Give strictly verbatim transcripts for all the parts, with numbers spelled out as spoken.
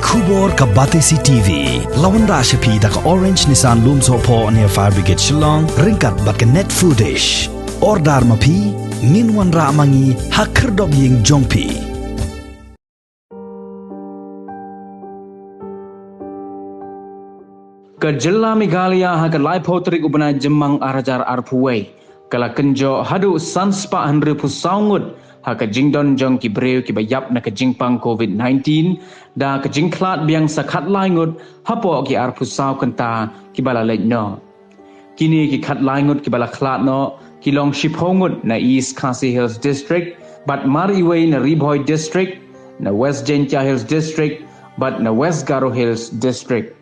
Khubor ka Batesi T V la wanrah sha phi da ka Orange Nissan Lumsohphoh near Fire Brigade Shillong ryngkat bad ka Net Foodish. Order ma phi, ngin wanrah ma ngi ha khyrdop ïing jong phi. Ka jylla Meghalaya ha ka laiphew tarik u bnai Jymmang ar hajar arphew wei ka la kynjoh haduh san spah hynriewphew saw ngut ha ka jingdon jong ki briew kiba ïap na ka jingpang covid nineteen, da ka jingkhlad biang sa khatlai ngut hapoh ki arphew saw kynta kiba la leit noh. Kine ki khatlai ngut kiba la khlad noh ki long shiphew ngut na East Khasi Hills District, bad mar iwei na Ri Bhoi District, na West Jaintia Hills District, bad na West Garo Hills District.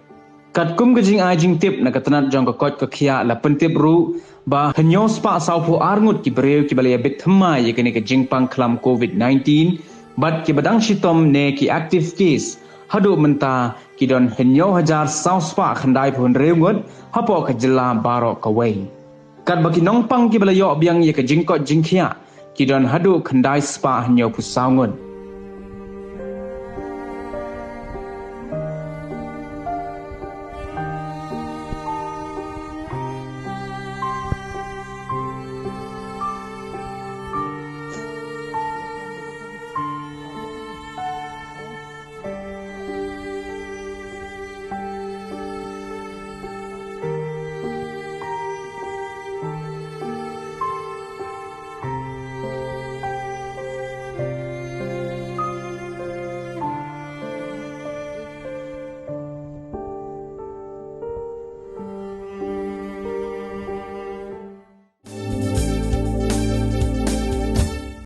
Katkum ka jingai jingtip na ka tnat jong ka koit ka khiah la pyntip ruh ba hynñiew spah sawphew ar ngut ki briew kiba la ïabit thymmai ïa kane ka jingpang khlam covid nineteen, bad kiba dang shitom ne ki active case haduh mynta ki don hynñiew hajar saw spah khyndaiphew hynriew ngut hapoh ka jylla baroh kawei. Katba ki nongpang kiba la ïoh biang ïa ka jingkoit jingkhiah ki don haduh khyndai spah hynñiewphew saw ngut.